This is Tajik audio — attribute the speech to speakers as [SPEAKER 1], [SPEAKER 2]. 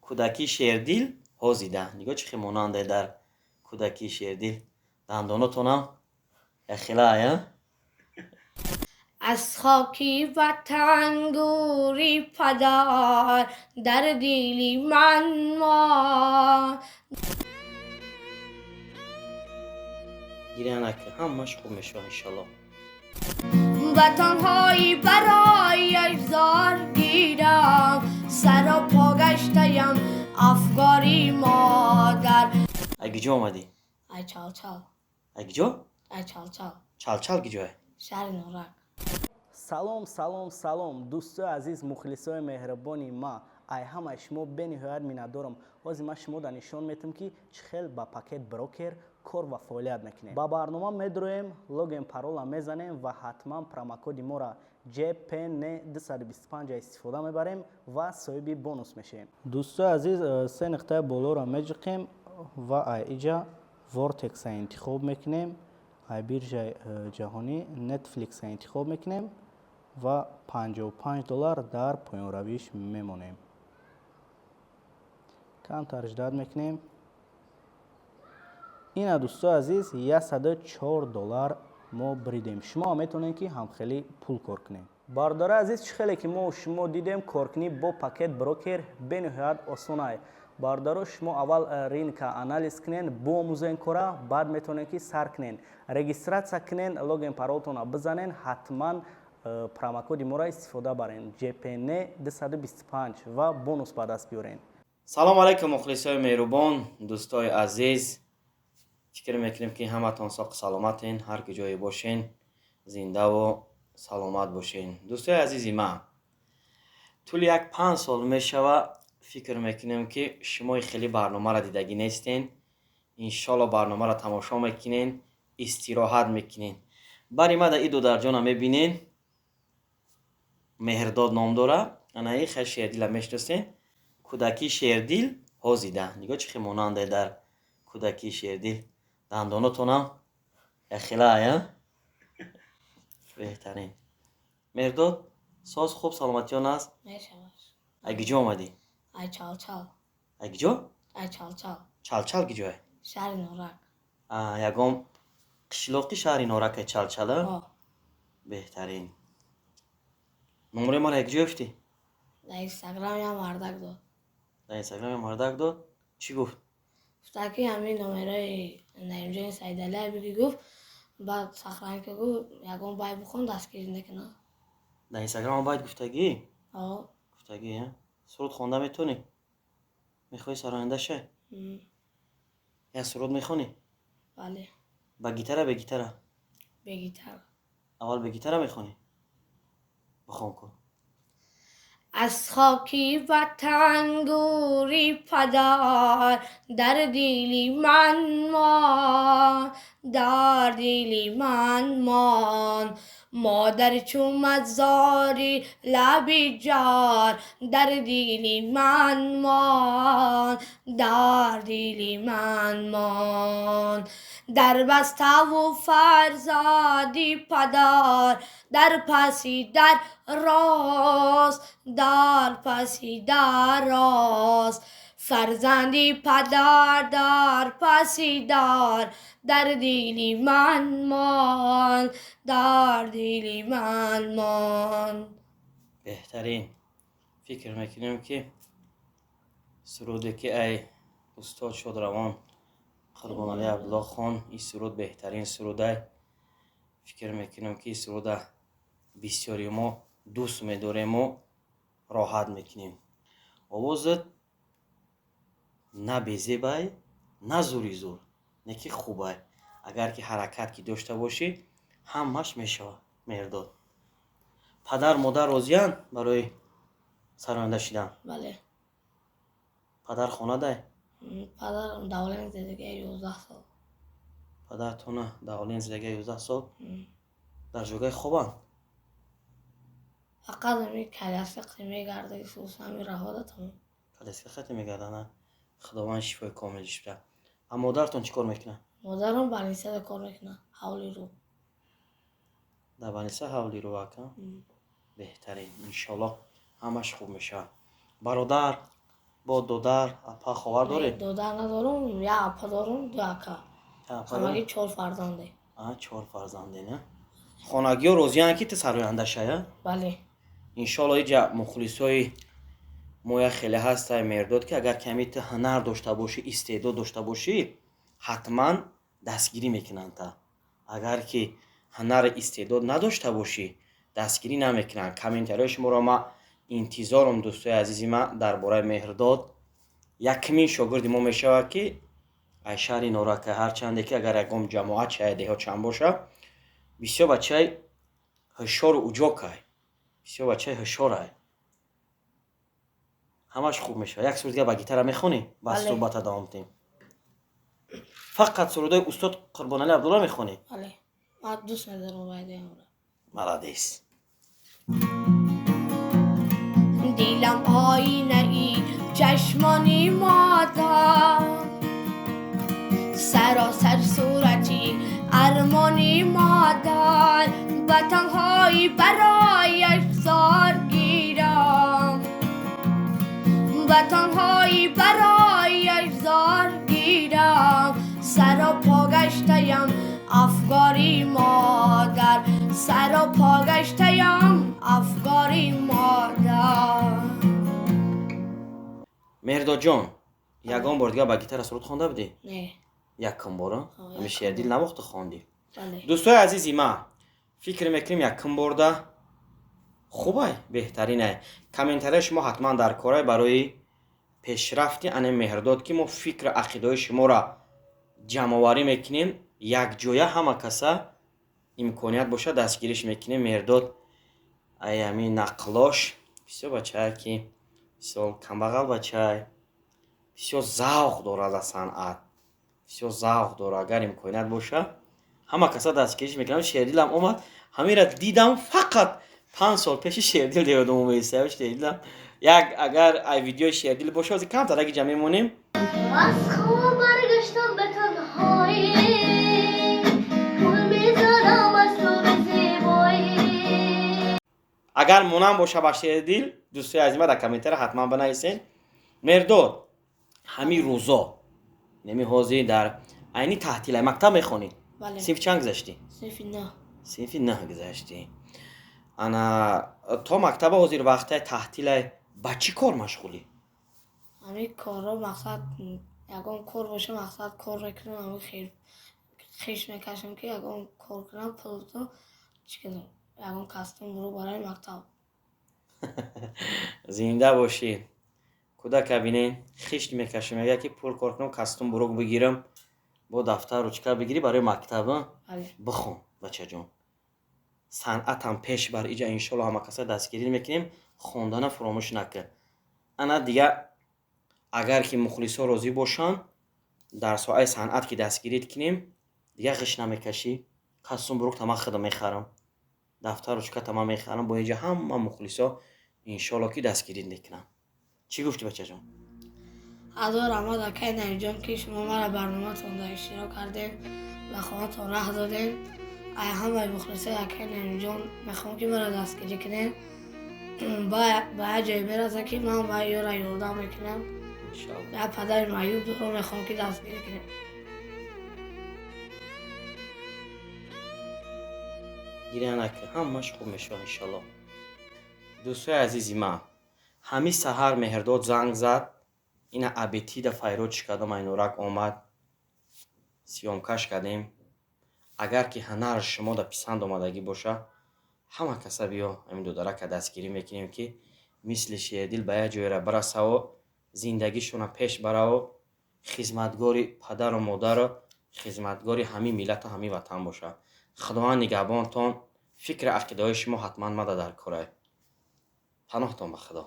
[SPEAKER 1] Кӯдакии шердил ҳозида. Нигоҳ, чӣ хел монанде дар кӯдакии шердил. Дандонотонам яхелая.
[SPEAKER 2] Аз хоки ватан гӯри падар дар дили ман мон.
[SPEAKER 1] Гиря накун, ҳамаш хуб мешавад, иншаллоҳ.
[SPEAKER 2] Ватанҳои барояш зор гирам, саропо гаштаям афгори модар.
[SPEAKER 1] Ай киҷо омадӣ?
[SPEAKER 2] Ай Чалчал.
[SPEAKER 1] Ай киҷо?
[SPEAKER 2] Ай Чалчал.
[SPEAKER 1] Чалчал киҷое?
[SPEAKER 2] Шаҳри Норак.
[SPEAKER 3] Салом, салом, салом, дӯстои азиз, мухлисои меҳрубони ма. Ай ҳамаи шумо бениҳоят миннатдорам. Ҳозир ман шумода нишон метам, ки чӣ хел ба Пакет Брокер кор ва фаъолият мекунем. Ба барнома медроем, логин, парола мезанем ва ҳатман промокоди моро JPN 225 истифода мебарем ва соҳиби бонус мешавем. Дӯстои азиз, се нуқтаи болоро меҷиқем ва ай иҷа Вортекса интихоб мекунем, ай биржаи ҷаҳонӣ Нетфликса интихоб мекунем ва 55 доллар дар поёнравиш мемонем. Камтар ждать мекунем. Ина, дӯстои азиз, 104 доллар мо бридем. Шумо метавонед, ки ҳамхелӣ пул кор кунед. Бародари азиз, чӣ хеле ки мо шумо дидем, коркунӣ бо Пакет Брокер бениҳоят осонай. Бародаро, шумо аввал рынка анализ кунен, биомӯзен кора, баъд метавонед, ки сар кунен. Регистрация кунен, логин, паролтона бизанен, ҳатман промокоди моро истифода барен JPN 225 ва бонус ба даст биёрен.
[SPEAKER 1] Салом алайкум, мухлисои меҳрубон, дӯстои азиз. Фикр мекунем, ки ҳаматон соқу саломатен, ҳар ки ҷое бошен, зиндаву саломат бошен. Дӯстои азизи ман, тӯли як 5 сол мешава, фикр мекунем, ки шумои хеле барномаро дидагӣ нестен. Иншолло, барномаро тамошо мекунен, истироҳат мекунен. Бари ма да и додарҷона мебинен, Меҳрдод ном дора. Анаи хел шердила мешиносен. Кӯдакии шердил ҳозида. Нигоҳ, чӣ хел монанде дар кӯдакии шердил. Дандонотонам яхелая. Беҳтарин. Меҳрдод, соз, хуб, саломатиён аст?
[SPEAKER 2] Мешавад.
[SPEAKER 1] Ай киҷо омадӣ?
[SPEAKER 2] Ай Чалчал.
[SPEAKER 1] Ай киҷо?
[SPEAKER 2] Ай Чалчал.
[SPEAKER 1] Чалчал киҷое?
[SPEAKER 2] Шаҳри Норак.
[SPEAKER 1] Ягон қишлоқи шаҳри Норак Чалчала?
[SPEAKER 2] О.
[SPEAKER 1] Беҳтарин. Номраи маро як ҷо ёфтӣ?
[SPEAKER 2] Дар Инстаграм як мардак дод.
[SPEAKER 1] Дар Инстаграм як мардак дод? Чӣ гуфт?
[SPEAKER 2] Гуфта, ки ҳамин номерои Наимҷони Саидалия биги, гуфт, баъд сохранить ка, гуфт, ягон бай бихон, дастгирӣ мекунам.
[SPEAKER 1] Дар Инстаграм байт гуфтагӣ?
[SPEAKER 2] О.
[SPEAKER 1] Гуфтагӣ, а? Суруд хонда метавонӣ? Мехоҳӣ сароянда шавӣ? Як суруд мехонӣ?
[SPEAKER 2] Бале.
[SPEAKER 1] Ба гитара, бе гитара?
[SPEAKER 2] Бе гитара.
[SPEAKER 1] Аввал бе гитара мехонӣ? Бихон кун.
[SPEAKER 2] Аз хоки ватан гӯри падар дар дили ман мон, дар дили ман мон. Модар чу мазори лаби ҷор дар дили ман мон, дар дили ман мон. Дар баставу фарзоди падар дар паси дар рост, дар паси дар рост. Фарзанди падар дар паси дар дар дили ман мон, дар дили ман мон.
[SPEAKER 1] Беҳтарин. Фикр мекунем, ки суруде, ки ай устод шодравон Қурбоналӣ Абдулло хон, ин суруд беҳтарин сурудай. Фикр мекунем, ки суруда бисёри мо дӯст медорему роҳат мекунем. Овозат на безебай, на зури зур, не ки хубай. Агар ки ҳаракат ки дошта бошӣ, ҳамаш мешавад. Меҳрдод, падар модар розиянд барои сароянда шидан?
[SPEAKER 2] Бале.
[SPEAKER 1] Падар хонадай?
[SPEAKER 2] Падарам давление задага, 11 сол.
[SPEAKER 1] Падартона давление задага, 11 сол. Дар ҷойгаи хобанд?
[SPEAKER 2] Фақат ами коляска қати мегарда, сус ами раҳода, тамом.
[SPEAKER 1] Коляска қати мегардана. Худованд шифои комилиш бидиҳад. А модаратон чӣ кор мекунад?
[SPEAKER 2] Модарам больницада кор мекунад, ҳавли рӯ.
[SPEAKER 1] Дар больница ҳавли рӯ ака. Беҳтарин. Иншоаллоҳ, ҳамаш хуб мешавад. Бародар, Бо додар, апа, ховар дорӣ?
[SPEAKER 2] Додар надорам, як апа дорам, ду ака. Ҳамагӣ чор фарзанде.
[SPEAKER 1] Чор фарзанде, на? Хонагиҳо розиянд, ки ту сароянда шая?
[SPEAKER 2] Бале.
[SPEAKER 1] Иншоалло, иҷа мухлисои моя хеле ҳастай, Меҳрдод, ки агар ками ту ҳунар дошта бошӣ, истеъдод дошта бошӣ, ҳатман дастгирӣ мекунанд та. Агар ки ҳунару истеъдод надошта бошӣ, дастгирӣ намекунанд. Комментариҳои шуморо ман интизорам, дӯстои азизи ман, дар бораи Меҳрдод. Якумин шогирди мо мешавад, ки ай шаҳри Норака, ҳарчанде ки агар ягон ҷамоат чая деҳот чанд боша, бисёр бачаи ҳушёру уҷокай, бисёр бачаи ҳушёрай. Ҳамаш хуб мешавад. Як суруд дига ба гитара мехонӣ, баъд суҳбата давом диҳем. Фақат сурудои устод Қурбоналӣ Абдулло мехонӣ?
[SPEAKER 2] Бале, ман дӯст медорам вайдаамро.
[SPEAKER 1] Молодец.
[SPEAKER 2] Дилам оинаи чашмони модар, саросар сурати армони модар, ба танҳоӣ барояш зор гирам, ба танҳоӣ барояш зор гирам, саропо гаштаям афгори модар, саропо гаштаям афгори модар.
[SPEAKER 1] Меҳрдодҷон, ягон бор дига ба гитара суруд хонда будӣ?
[SPEAKER 2] Не.
[SPEAKER 1] Якум бора? Ҳами Шердил навохту хондӣ?
[SPEAKER 2] Бале.
[SPEAKER 1] Дӯстои азизи ман, фикр мекунем, якум борда хубай, беҳтаринай. Комментарияи шумо ҳатман дар корай барои пешрафти ане Меҳрдод, ки мо фикру ақидаҳои шуморо ҷамъоварӣ мекунем, якҷоя ҳама каса имконият бошад, дастгириш мекунем. Меҳрдод ай ҳамин нақлош бисёр бачае, ки бисёр камбағал бачай, бисёр завқ дорад аз санъат, бисёр завқ дорад. Агар имконият боша, ҳама каса дастгириш мекунам. Шердилам омад, ҳаминра дидам, фақат 5 сол пеши Шердил ёдам оместа. Шердилам як, агар ай видеои Шердил боша, ҳозир камтар ҷа мемонем.
[SPEAKER 4] Аз хоб баргаштам ба танҳоӣ, гул мезанам аз суби зебоӣ.
[SPEAKER 1] Агар монанд боша ба Шердил, дӯстои азима, дар комментария ҳатман бинависен. Меҳрдод, ҳамин рӯзо неми ҳозир дар айни таҳтилай, мактаб мехонӣ?
[SPEAKER 2] Бале.
[SPEAKER 1] Синфи чанд гузаштӣ?
[SPEAKER 2] Синфи нӯҳ.
[SPEAKER 1] Синфи нӯҳ гузаштӣ. Ана то мактаба ҳозир вақтаи таҳтилай, ба чӣ кор машғулӣ?
[SPEAKER 2] Ҳамин корро, мақсад, ягон кор боша, мақсад, кор мекунам, ҳамин хеш мекашам, ки ягон кор кунам, пулто чӣ кунам, ягон костюм буру барои мактаб.
[SPEAKER 1] Зинда бошӣ, кӯдака. Бинен, хишт мекашам, мегӯяд, ки пул кор кунам, костюм бурук бигирам, бо дафтар, ручка бигирӣ барои мактаб.
[SPEAKER 2] Бале.
[SPEAKER 1] Бихон, бачаҷон, санъатам пеш бар. Иҷа иншолло ҳама каса дастгирӣ мекунем. Хондана фуромӯш накун. Ана дига, агар ки мухлисо розӣ бошанд, дар соҳаи санъат ки дастгирит кунем, дига ғиш намекашӣ, костюм бурук тама худам мехарам, дафтар, ручка тама мехарам. Бо инҷа ҳама мухлисо иншолло ки дастгирит мекунанд. Чӣ гуфтӣ, бачаҷон?
[SPEAKER 2] Ҳазор раҳмат, акай Наимҷон, ки шумо мара барноматонда иштирок кардем, ба хонатон раҳ додем. Ай ҳамаи мухлисои акай Наимҷон мехоҳам, ки маро дастгирӣ кунем, ба як ҷое мерасад, ки ман ба ёра ёрдам мекунам.
[SPEAKER 1] Иншалло.
[SPEAKER 2] Як падари маъюб дорам, мехоҳам, ки дастгирӣ кунем.
[SPEAKER 1] Гиря накун, ҳамаш хуб мешавад, иншалло. Дӯстои азизи ман, ҳамин саҳар Меҳрдод занг зад, ина абетида файродш кардам, айнорак омад, съёмка ш кардем. Агар ки ҳунари шумо да писанд омадагӣ боша, ҳама каса биё, ҳамин додарака дастгирӣ мекунем, ки мисли Шердил ба як ҷойра бирасаву зиндагишона пеш бараву хизматгори падару модару хизматгори ҳамин миллату ҳамин ватан боша. Худованд нигаҳбонтон. Фикри ақидаҳои шумо ҳатман мада дар корай. Паноҳтон ба Худо.